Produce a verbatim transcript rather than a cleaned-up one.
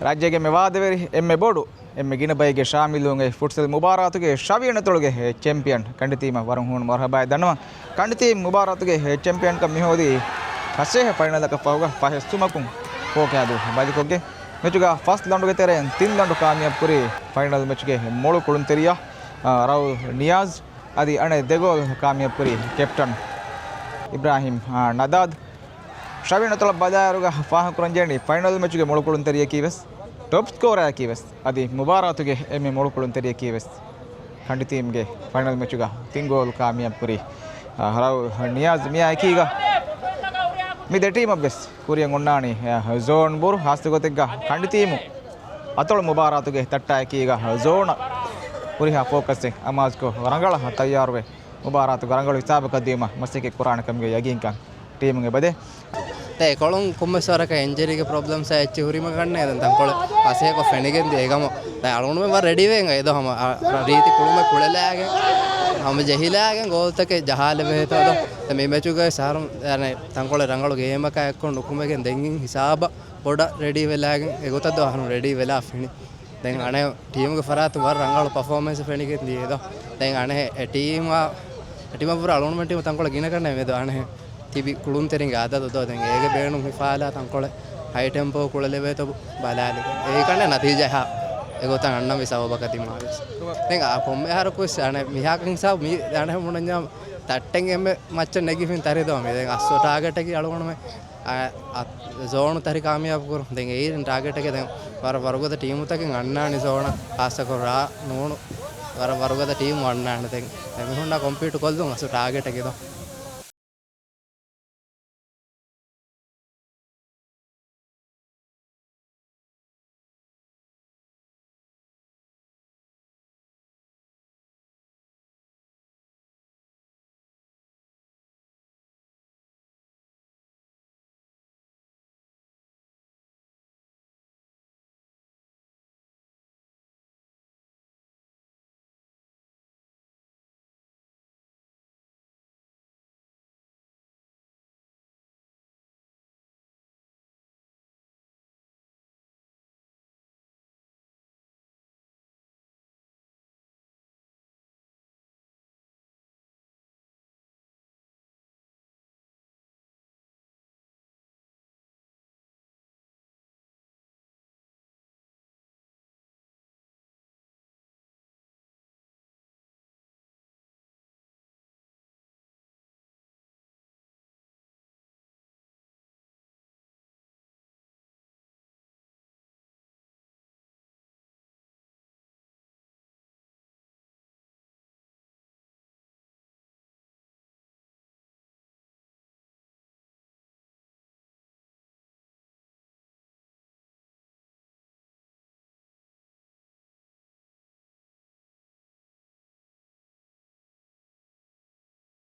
ރާއްޖޭގެ އެންމެ ވާދަވެރި، އެންމެ ބޮޑު، އެންމެ ގިނަ ބައެއްގެ ޝާމިލުވުން އޮތް ފުޓްސަލް މުބާރާތުގެ ޝަވިޔަނި އަތޮޅުގެ ޗެމްޕިއަން ކަނޑިތީމަށް ވަރަށް ހޫނު މަރުހަބާއެއް ދަންނަވަން. ކަނޑިތީމް މުބާރާތުގެ ޗެމްޕިއަންކަން މިހޯދީ ފަސޭހަ ފައިނަލަކަށް ފަހުގަ ފަހެއް ސުމަކުން ފޯކައިދޫ ބަދިކޮށްގެން. މެޗުގަ ފަސް ލަނޑުގެ ތެރެއިން ތިން ލަނޑު ކާމިޔާބުކުރީ ފައިނަލް މެޗުގެ މޮޅު ކުޅުންތެރިޔާ، އާ، ރައުލް ނިޔާޒް. އަދި އަނެއް ދެ ގޯލް ކާމިޔާބުކުރީ ކެޕްޓަން އިބްރާހިމް، އާ، ނަދާދް. ޝަވިޔަނި އަތޮޅަށް ބަލާއިރުގަ ފާހަގަކުރަންޖެހެނީ ފައިނަލް މެޗުގެ މޮޅު ކުޅުންތެރިޔަކީ ވެސް، ޓޮޕް ސްކޯރަރަކީ ވެސް، އަދި މުބާރާތުގެ އެންމެ މޮޅު ކުޅުންތެރިޔަކީ ވެސް ކަނޑިތީމްގެ ފައިނަލް މެޗުގަ ތިން ގޯލް ކާމިޔާބުކުރީ، އާ، ރައުލް ނިޔާޒް. މިއާ އެކީގަ މި ދެ ޓީމަށް ވެސް ކުރިއަށް އޮންނާނީ، އާ، ޒޯން ބުރު. ހާއްސަ ގޮތެއްގަ ކަނޑިތީމު އަތޮޅު މުބާރާތުގެ ތައްޓާ އެކީގަ ޒޯނަށް ހުރިހާ ފޯކަސްއެއް އަމާޒުކޮށް ރަނގަޅަށް ތައްޔާރުވެ، މުބާރާތު ރަނގަޅު ހިސާބަކަށް ދިޔުމަށް މަސައްކަތް ކުރާނެ ކަމުގެ ޔަގީންކަން ޓީމުގެ ބަދޭ. ދެ އެކޮޅުން ކޮންމެސް ވަރަކަށް އިންޖަރީގެ ޕްރޮބްލަމްސް އެއްޗެއް ހުރީމަ ކަންނޭ. ދެން ތަންކޮޅެއް ފަސޭހަކޮށް ފެނިގެން ދިޔަ އެކަމަށް ދެން އަޅުގަނޑުމެން ވަރަށް ރެޑީވެ އިނގޭ ދޯ ހަމަ، އަ، ރީތި ކުޅުމެއް ކުޅެލާގެން ހަމަ ޖެހިލާގެން ގޯލްތަކެއް ޖަހާލެވޭތޯ ދޯ. ދެން މި މެޗުގައި ސަހަރު އަނެއް ތަންކޮޅެއް ރަނގަޅު ގޭމަކާ އެއްކޮށް ނުކުމެގެން ދެން ހިސާބަށް ބޮޑަށް ރެޑީ ވެލާގެން އެގޮތަށް ދޯ އަހަރު ރެޑީ ވެލާ ފެނި. ދެން އަނެއް ޓީމުގެ ފަރާތުން ވަރަށް ރަނގަޅު ޕަފޯމެންސް ފެނިގެން ދިޔަ ދޯ. ދެން އަނެއް އެ ޓީމާ، އެ ޓީމަށް ވުރެ އަޅުގަނޑުމެން ޓީމު ތަންކޮޅެއް ގިނަ ކަންނޭ މެދު އަނެއް ތިބި ކުޅުންތެރިންގެ އަދަދު ދޯ. ދެން އޭގެ ބޭނުން ހިފާލާ ތަންކޮޅެއް ހައި ޓެމްޕޯ ކުޅެލެވޭތޯ ބަލާލި. އެ ކަންނޭ ނަތީޖާ އެ ގޮތަށް އަންނަން ވެސް ސަބަބަކަށް ދިމާވެސް. ދެން އާ ކޮންމެ އަހަރަކު ވެސް އަނެއް މިހާކަށް ހިސާބު މި އަނެއް މުނަންޏާ ތައްޓެން އެންމެ މައްޗަށް ނެގިފިން ތަރި ދޯ މި. ދެން އަސްލު ޓާގެޓަކީ އަޅުގަނޑުމެން އަ، އަ، ޒޯނު ތަރި ކާމިޔާބު ކުރުން. ދެން އެއިރިން ޓާގެޓެއްގެ ދެން ވަރަށް ވަރުގަދަ ޓީމުތަކެއް އަންނާނެ ޒޯނަށް، ހާއްސަކޮށް ރާ ނޫނު ވަރަށް ވަރުގަދަ ޓީމު އަންނާނެ. ދެން އެމީހުންނާ ކޮމްޕީޓު ކޮށްލުން އަސްލު ޓާގެޓެއްގެ ދޯ.